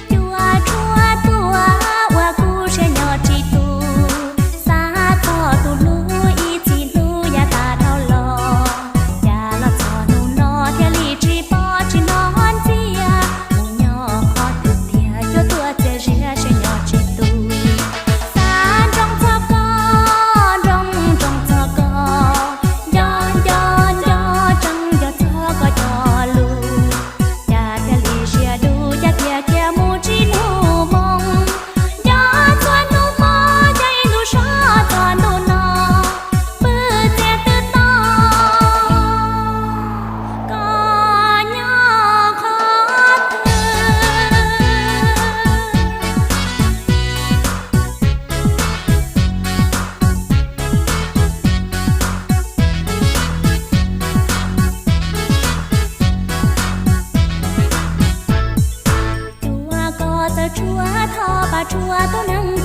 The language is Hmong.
Cua tshuab tuaj ua kuv siab nyob tsis tus, xav txog tus hlub ib txhis hnub yav tas dhau los. Cas los txog hnub no thiaj li tsis pom tsis hnov ntxiag, mus nyob qhov twg tiag, cua tuaj txias ziab siab nyob tsis tus. Xav nroo txog koj, nroo nroo txog koj, nco nco nco tseeb nco txog koj cov lus. Cas thiaj li siab dub, cas thiaj khiav mus tsis hnub moo, nco txhua hnub poob, cas ib ntus so txog ntus no, pw txias twb tau, koj nyob qhov twg. Cua koj txawj tshuab, thov pab tshuab tus neeg